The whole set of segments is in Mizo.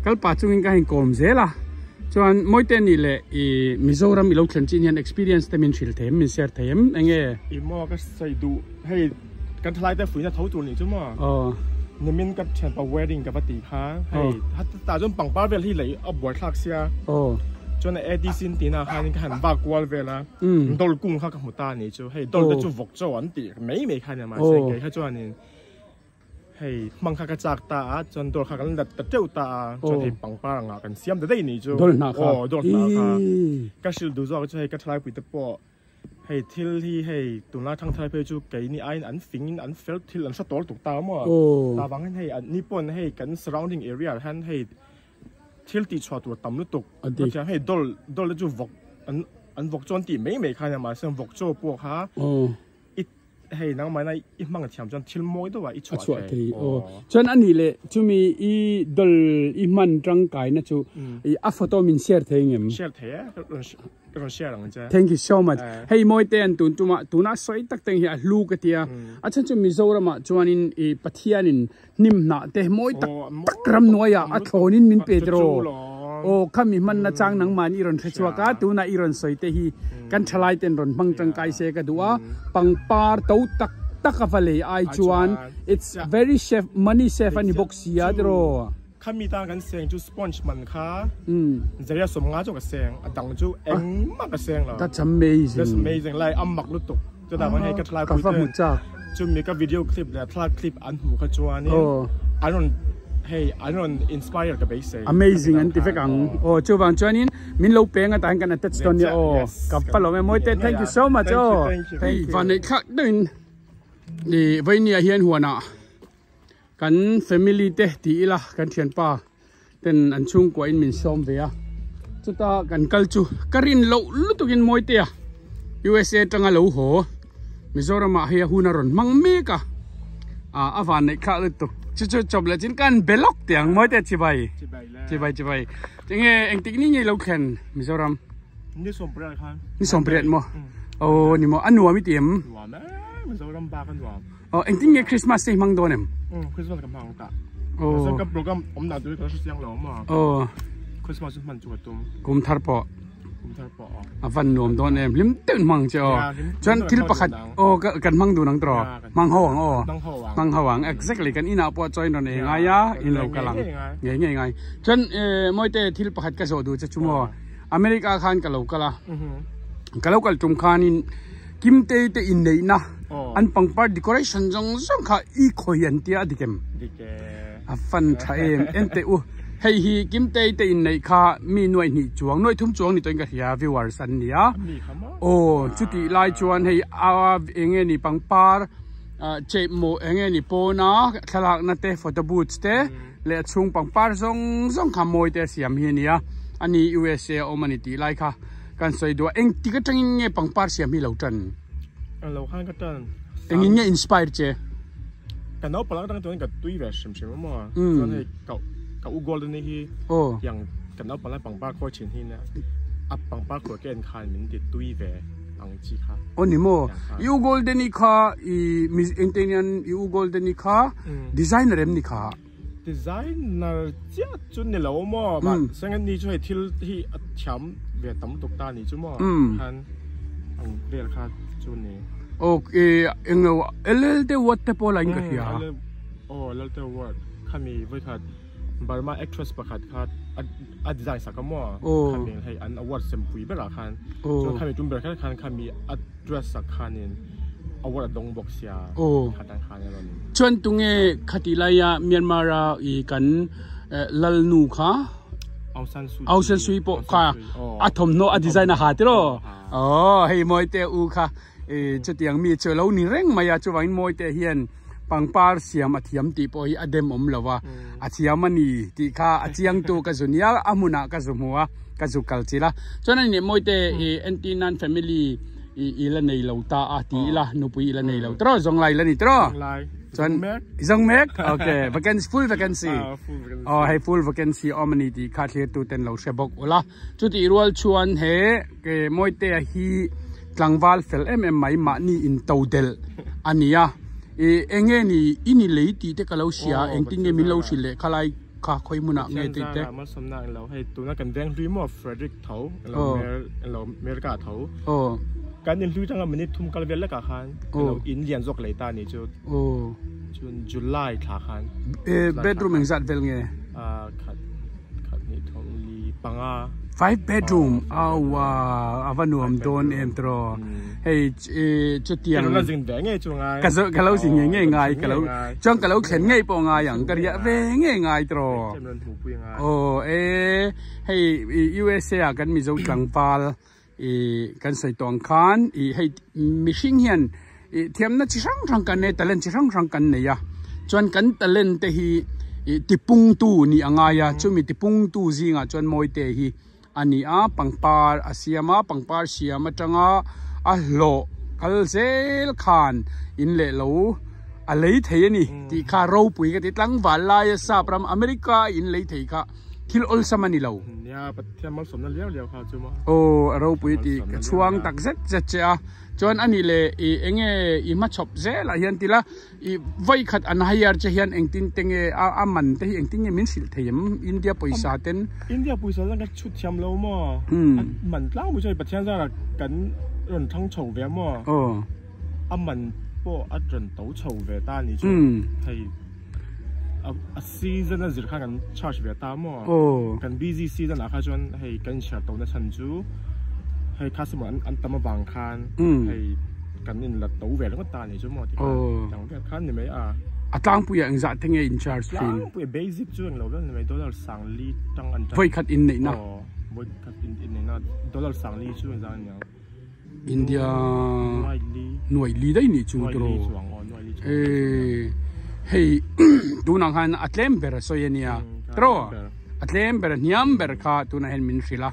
Kal pah chungin ka hei kawm zel a. Chuan Mawite nih leh i Mizoram i lo thlen chin hian experience te min hrilh thei em, min share thei em? Enge? I maw ka sawi duh hei kan thalai te fuihna tho tur nih chu maw? Aw. Nimin ka thianpa wedding ka va ti kha hei tah chuan pangpar vel hi lei a buaithlak sia. Aw. Chuan a ADC an tihna ah khanin ka han vak kual vel a, dawr kung kha ka hmu ta nih chu hei dawr te chu vawk chaw an tih mai mai kha nia mahse kei kha chuanin Hei hmang kha ka chak ta a, chuan dawr kha kan lat ta teuh ta a, chuan hei pangpar angah kan siam ta daih ni chu. Dawr hna kha. Aw dawr hna kha. Ka hrilh duh zawk chu hei ka thalai pui te pawh hei thil hi hei tunlai thangthar phei chu keini aiin an fing in an fel thil an hre tawl tuk ta maw. Ta vang hian hei an ni pawn hei kan surrounding area ah hian hei thil tih chhuah tur tam lutuk. Hei dawr dawr te chu vawk an an vawk chaw an tih mai mai kha nia mahse vawk chaw pawh kha i Hei nangmahna i hmang thiam chuan thil mawi deuh ah i chhuah thei. Aw. Chuan a nih leh chumi i dawlh i hman tangkaina chu a photo min share thei ngem? Share thei e, ka rawn share ang che. Thank you so much. Hei Mawite an tun tumah tunah sawi tak teng hi a hlu ka tia. A chhan chu Mizoramah chuanin i Pathianin hnim hnah te mawi tak tak ramhnuaiah a thlawnin min pe tiraw? Aw khami hmanna chang nangmahni i rawn hre chhuak a, tunah i rawn sawi te hi kan thalai ten rawn hmang tangkai se ka duh a, pangpar to tak tak a va lei ai chuan it's very safe money safe a ni bawk si a tiraw? Khami tan kan seng chu sponge man kha zaria sawmnga chu ka seng a dang chu engmah ka seng lo. That's amazing. That's amazing lai a mak lutuk. Chutah chuan hei ka thalai pui ten chumi ka video clip leh thlalak clip an hmuh kha chuanin an rawn hei an rawn inspire ka beisei. Amazing an ti vek ang. Aw chuvang chuanin min lo peng atah hian kan attach dawn nia aw. Ka va lawm e Mawite thank you so much aw. Hei vanneih thlak deuhin i Vainia hian huanah kan family te ti ila kan thianpa ten an chhungkua in min sawm ve a chuta kan kal chu ka rin loh lutukin Mawitea USA atanga lo haw Mizoram ah hei a hun a rawn hmang mek a ah a van neih thlak lutuk chu chu chawp leh chin kan be lawk teh ang Mawitea chibai chibai chibai tinge engtik ni nge lo thlen Mizoram ni sawmpariat khan ni sawmpariat maw aw ni maw a nuam i ti em nuam e Mizoram bak a nuam Aw engtin nge Christmas te hi hmang dawn em? Umm Christmas ka hmang ta. Aw. Ka program awm dan tur hi ka la hre chiang lo maw. Aw. Christmas chu hman chu ka tum. Kum thar pawh. Kum thar pawh aw. A van nuam dawn em hlim deuh in hmang che aw. Chuan thil pakhat aw kan hmang dun ang tawh hmang ho ang aw. Hmang ho ang. Hmang ho ang exactly kan inah pawh chaw in rawn ei ngai a in lo kal ang. Ngei ngei ngai. Chuan Mawite thil pakhat ka zawh duh che chu maw America khan ka lo kal a. Ka lo kal tum khanin Kimtei te inneihna an pangpar decoration zawng zawng kha i khawi an tia a dik em? Dik e. A fan tha em en teh u. Hei hi Kimtei te inneih kha mi nuaih hnih chuang nuaih thum chuang ni tawhin ka hria viewers an ni a. Aw chutih lai chuan hei a eng nge ni pangpar chep maw eng nge ni pawna thlalakna te photo booths te leh a chhung pangpar zawng zawng kha mawi te a siam hi a ni a. Ani USA a awm a ni tih lai kha. Kan sawi duh a, engtik atangin nge pangpar siam hi lo tan? Ang lo khan ka tan. Engin nge inspire che? Ka naupang atang chuan ka tui ve hrim hrim a maw. Chuan hei ka ka u golden hi tiang ka naupang lai pangpar khawi thin hi nia a pangpar khawi ka en khan min ti tui ve ang chi kha. Aw ni maw? I u golden i kha i engtiang i u golden i kha designer em ni kha? Designer chiah chu ni lo maw mah seng ni chu hei thil hi a thiam ve tam lutuk ta ni chu maw khan ang vel kha chu ni. Ok englo LL te word te pawh la in ka hria. Aw LL te word khami vawikhat Burma actress pakhat kha a design sak a maw khami hei an award sem pui berah khan chuan khami tum ber kher khan khami a dress sak khanin award a dawng bawk sia khatang khan a rawn Chuan tunge khati laia Myanmar a i kan lalnu kha Aung San Suu Kyi Aung San Suu Kyi pawh kha a thawmhnaw a design a ha tiraw aw hei Mawite u kha i chutiang mi chu lo ni reng mai a chuvangin Mawite hian pangpar siam a thiam tih pawh hi a dem awm lo a a thiam a ni tih kha a chiangtu ka zu nia a hmunah ka zu hmu a ka zu kal chilh a chuan ani Mawite i entirnan family i la nei lo ta a ti ila nupui i la nei lo tawh zawng lai la ni tawh chuan zawng mek okay vacancy full vacancy aw hei full vacancy awm a ni tih kha thlir tu ten lo hre bawk ula chutih rual chuan he ke Mawitea hi tlangval fel em em mai mahni in to delh a ni a ih eng nge ni i ni lei tih te ka lo hria engtin nge min lo hrilh leh khalai. kha khawi hmunah nge tih te. Pathian zara malsawmna ang lo hei tuna kan veng hlui maw Frederick tho alo alo America tho kan in hlui tanga minute thum kal vel lekah khan alo in lian zawk lei ta nih chu chun July thla khan. Bedroom engzat vel nge? Khat khat hnih thum li panga. Five bedroom awa ava nuam dawn em tiraw hei chutiang ka lo zin ve ngei chu ngai ka ka lo zin ngei ngei ngai ka lo chuan ka lo thlen ngei pawh ngai ang ka riah ve ngei ngai tiraw aw e hei USA ah kan Mizo tlangval i kan sawi tawh ang khan i hei mihring hian i thiamna chi hrang hrang kan nei talent chi hrang hrang kan nei a chuan kan talent te hi i tipungtu nih a ngai a chumi tipungtu zingah chuan mawite hi a ni a pangpar a siam a pangpar siam atanga a hlawh kal zel khan in leh lo a lei thei a ni tih kha ropui ka ti tlangval laia sap ram America in lei thei kha. Thil awlsam a ni lo. Nia, Pathian malsawmna liau liau kha chu maw. Aw, a ropui tih ka chhuang tak zet zet che a. Chuan a nih leh i enge i hmachhawp zelah hian tila i vawi khat an hire che hian engtin te nge a man te hi engtin nge min hrilh thei em India pawisa ten? India pawisa chuan ka chhut thiam lo maw. A man tlangpui chuan Pathian zarah kan rawn thlang chho ve a maw. A man pawh a rawn to chho ve ta a ni chu hei. A season a zir khan kan charge ve ta maw kan busy season ah kha chuan hei kan inchhiar to na chhan chu hei customer an tam avang khan hei kan in la to ve ringawt ta a ni chu maw tikhan tiang vel khan ni mai a. A tlangpui ah engzah te nge in charge thin? Tlangpui ah basic chu englo vel ni mai dollar sangli tang an Vawi khat inneih na? Aw vawi khat inneih na dollar sangli chu engzah a ni ang. India nuai li daih nih chu tiraw hei tunah khan a tlem ber a sawi a nia tiraw a tlem ber a hniam ber kha tunah hian min hrilh a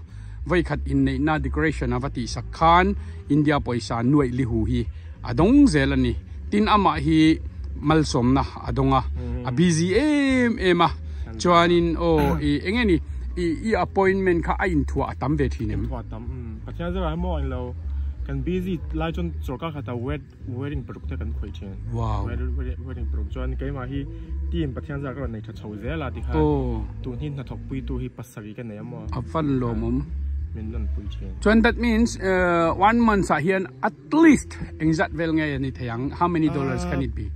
vawikhat inneihna decoration a va tihsak khan India pawisa nuaih li hu hi a dawng zel a ni tin amah hi malsawmna a dawng a a busy em em a chuanin aw ih eng nge ni i appointment kha a inthuah a tam ve thin em? Pathian zirah hi maw englo kan busy lai chuan sorkar khatah wed wedding paruk te kan khawih thin. Wow. Wedding paruk chuan keimah hi team Pathian zirah ka rawn nei tha chho zel a tikhan tun hi hnathawk puitu hi pasarih ka nei a maw. A fan lawmawm. Min rawn pui thin. Chuan that means one month ah hian at least engzat vel nge a ni thei ang how many dollars can it be?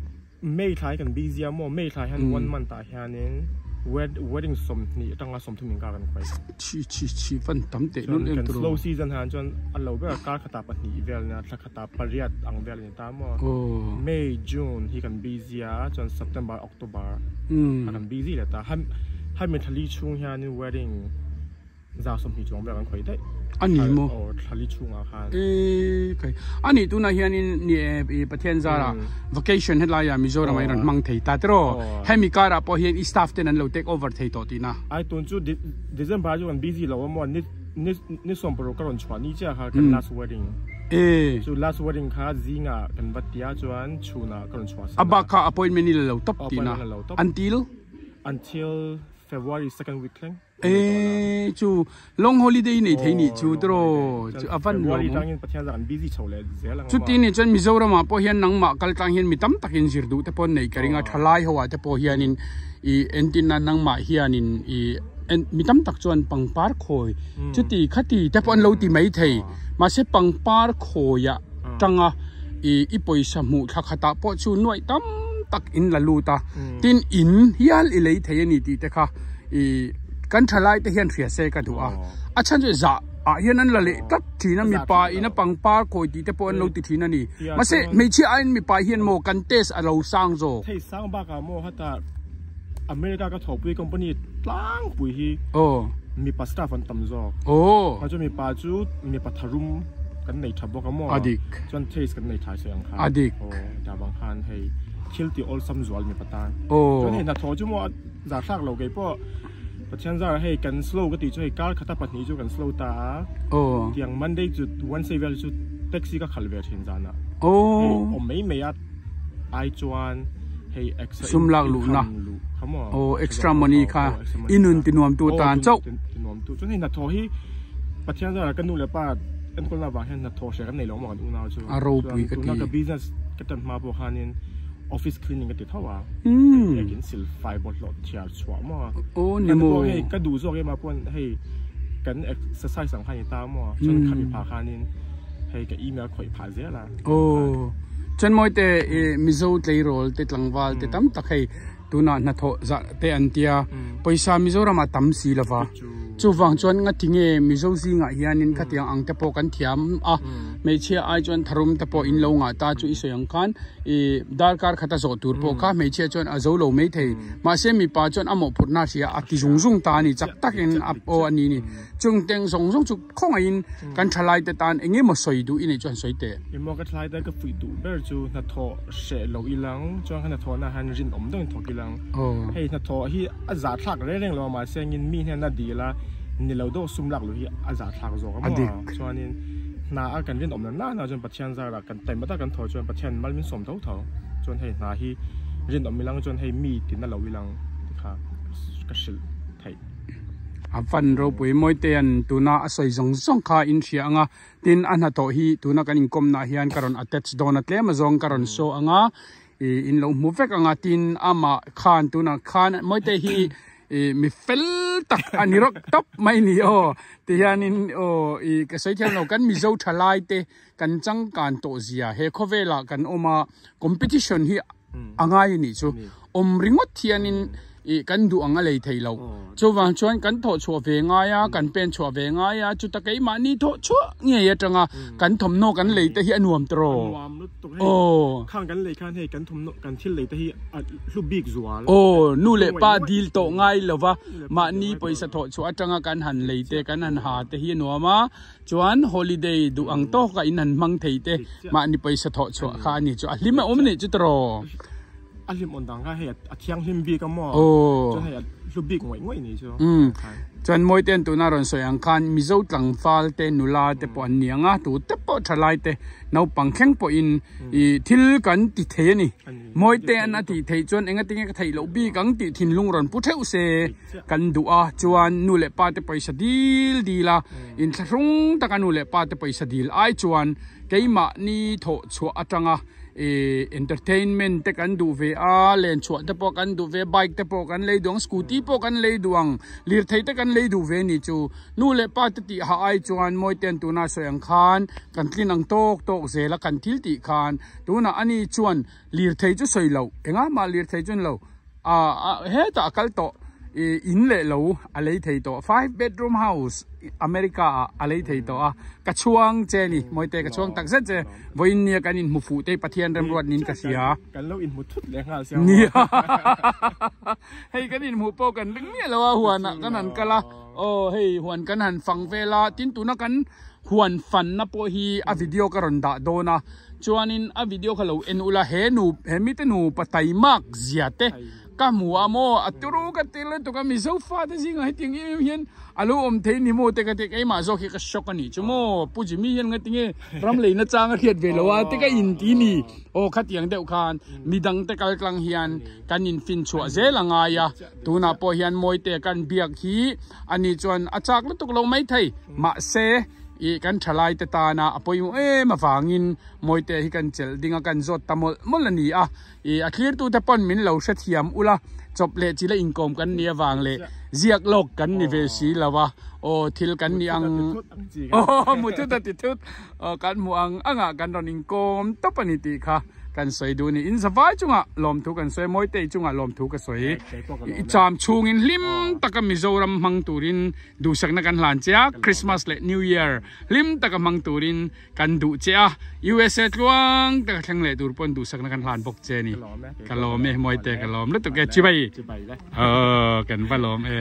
May thla hi kan busy a maw, May thla hian one month ah hianin wed wedding 20 atanga 30 inkar kan khawi. Chhi chhi chhi van tam teh lul em turu. Chuan kan slow season han chuan a lo ber kar khatah pahnih vel nia thla khatah pariat ang vel a ni ta maw. May, June hi kan busy a chuan September, October kha kan busy leh ta. Hemi thla li chhung hianin wedding Za 20 chuang vel an khawih daih. A ni maw? Aw, thlali chhungah khan. E kai. A nih tunah hianin ni e i Pathian zara vacation helaiah Mizoram ah i rawn hmang thei ta tiraw? Hemi karah pawh hian i staff ten an lo take over thei tawh tihna. Ai tun chu December chu kan busy lo a maw ni ni ni 16 ka rawn chhuah ni chiah kha kan last wedding. E. Chu last wedding kha zingah kan va tia chuan chhunah ka rawn chhuah san a. A bak kha appointment i la lo tawp tihna. Appointment la lo tawp. Until? Until February second week thleng. E chu long holiday nei thei nih chu tiraw chu a van lawm awm. Pathian zan an busy chho leh zel ang chu ti ni chuan Mizoram ah pawh hian nangmah kal tlang hian mi tam takin zir duh te pawh an nei ka ring a thalai ho ah te pawh hianin i entin nan nangmah hianin i mi tam tak chuan pangpar khawi chuti khati te pawh an lo ti mai thei mahse pangpar khawi ah tanga i i pawisa hmuh thla khatah pawh chu nuaih tam tak in la lut a tin in hial i lei thei a ni tih te kha i kan thalai te hian hria se ka duh a a chhan chu zah ah hian an la leh tlat thin a mipa in a pangpar kawi tih te pawh an lo ti thin a ni mahse hmeichhia aiin mipa hian maw kan test a lo sang zawk thei sang bakah maw heta America ka thawhpui company tlangpui hi mipa staff an tam zawk kha chu mipa chu mipa tharum kan nei tha bawk a maw chuan taste kan nei tha se ang khan ta bang khan hei thil ti awlsam zual mipa tan chuan hei hnathawh chu maw Zah thlak lo kei pawh Pathian zar hei kan slow ka tih chu hei kar khata pahnih chu kan slow ta a tiang Monday chu Wednesday vel chu taxi ka khalh ve thin zan ah hei awm mai mai a ai chuan hei extra sum lak luh na aw extra money kha i nun ti nuam tu tan chauh ti nuam tu chuan hei hnathawh hi Pathian zar ka nu leh pa enkawl na vang hian hnathawh hria kan nei lo maw kan unau chu a ropui ka ti tuna ka business ka tan hma pawh khanin. Office cleaning ka ti tho a. Hei in sil fai bawlhhlawh thiar chhuah maw a. Aw ni maw. Hei ka duh zawk em a pawn hei kan exercise ang kha ni ta maw chuan khami phah khanin hei ka email khawih phah zel a. Aw chuan mawi te i Mizo tleirawl te tlangval te tam tak hei tunah hnathawh zah te an tia pawisa Mizoram ah tam si lova chuvang chuan ngatinge Mizo zingah hianin khatiang ang te pawh kan thiam a hmeichhia ai chuan tharum te pawh in lo ngah ta chu i sawi ang khan I darkar khat a zawh tur pawh kha hmeichhia chuan a zo lo mai thei. Mahse mipa chuan a mawhphurhna a hria a ti zung zung ta a ni. Chak takin a aw a ni ni. Chung teng zawng zawng chu khawngaihin kan thalai te tan eng emaw sawi duh i neih chuan sawi teh. Emaw ka thalai te ka fuih duh ber chu hnathawh hreh lo ilang chuan kha hnathawhna ah hian rinawm deuhin thawk ilang. Hei hnathawh hi a zahthlak reng reng lo a mahse engin mi hian a dil a ni lo deuh sum lak loh hi a zahthlak zawk a maw. Chuanin hna a kan rinawm na na chuan Pathian zarah kan Taima tak kan thaw chuan Pathian mal min sawm tho tho chuan hei hna hi rinawm ilang chuan hei mi tin a lo ilang ti kha ka hrilh theih. A van ropui Mawitea'n tuna a sawi zawng zawng kha in hria anga tin a hnathawh hi tuna kan inkawmna ah hian ka rawn attach dawn a tlem azawng ka rawn show anga ih in lo hmu vek anga tin amah khan tunah khan Mawitea hi ih mi fel tak a ni rawk tawp mai ni aw ti hianin aw ih ka sawi thiam lo kan Mizo thalai te Kan changkan tawh zia he khawvelah kan awm a, competition hi a ngai a nih chu. Awm ringawt hianin ih kan duh ang a lei thei lo. Chuvang chuan kan thawh chhuah ve ngai a, kan pen chhuah ve ngai a, chuta keimahni thawh chhuah ngei atanga kan thawmhnaw kan lei te hi a nuam tawh. A nuam lutuk hei. Aw. Khang kan lei khan hei kan thawmhnaw kan thil lei te hi a hlu bik zual. Aw, nu leh pa dil tawh ngai lova mahni pawisa thawh chhuah atanga kan han lei te kan han ha te hi a nuam a. Chuan holiday duh ang tawk a in han hmang thei te mahni pawisa thawh chhuah kha a ni chu a hlim a awm nih chu tawh. A hlim awn dang kha hei a thianghlim bik a maw chuan hei a hlu bik ngawih ngawih ni chu. Chuan Mawitean tuna rawn sawi ang khan Mizo tlangval te nula te pawh an ni ang a tu te pawh thalai te naupang thleng pawhin i thil kan ti thei a ni. Mawitean a tih theih chuan engatinge ka theih loh bik ang tih thinlung rawn pu theuh se. Kan duh a, chuan nu leh pa te pawisa dil dil a, inthlahrung taka nu leh pa te pawisa dil ai chuan keimahni thawh chhuah atanga ih entertainment te kan duh ve a, len chhuah te pawh kan duh ve, bike te pawh kan lei duh ang, scooty pawh kan lei duh ang, lirthei te kan lei duh ve a ni chu. Nu leh pa te tih hah ai chuan Mawitean tuna sawi ang khan kan tlin ang tawk tawk zel a kan thil tih khan tunah ani chuan lirthei chu sawi loh, engah mah lirthei chu ni lo. Ah hetah a kal tawh ih in leh lo a lei thei tawh five bedroom house America ah a lei thei tawh a ka chhuang che ni Mawite ka chhuang tak zet che vawiin nia kan inhmu fuh te Pathian remruat niin ka hria kan lo inhmu thut leh nghal sia nia hei kan inhmuh pawh kan ring miah lo a huan ah kan han kal a aw hei huan kan han fang vel a tin tuna kan huan fanna pawh hi a video ka rawn dah dawn a. Chuanin a video kha lo en ula he nu he mite nupa taimak zia te ka hmu a maw a turu ka ti lutuk a Mizo fa te zingah hetiang em em hian a lo awm thei ni maw te ka ti keimah zawk hi ka shock a nih chu maw Pu Jimmy hian ngatinge ram leina chang a hriat ve lo a te ka inti ni aw khatiang deuh khan midang te kal tlang hian kan infin chhuah zel a ngai a tunah pawh hian Mawite kan biak hi ani chuan a chak lutuk lo maithei mahse Ih kan thalai te tana a pawimawh em avangin Mawite hi kan chelh ding a kan zawt ta mawlh mawlh a ni a. Ih a thlirtu te pawn min lo hrethiam ula chawp leh chila inkawm kan nih avang leh ziak lawk kan ni ve si lo a aw thil kan nih ang aw muthut a ti thut aw kan hmuh ang angah kan rawn inkawm tawp a ni tih kha kan sawi duh a ni. In zavai chungah lawmthu kan sawi a, Mawitei chungah lawmthu ka sawi. I cham chhungin hlim taka Mizoram hmang turin Duhsakna kan hlan che a, Christmas leh New Year hlim taka hmang turin kan duh che a, USA tluang taka thleng leh tur pawn duhsakna kan hlan bawk che a ni. Ka lawm e, Mawite ka lawm lutuk e, chibai. Aw, kan va lawm e.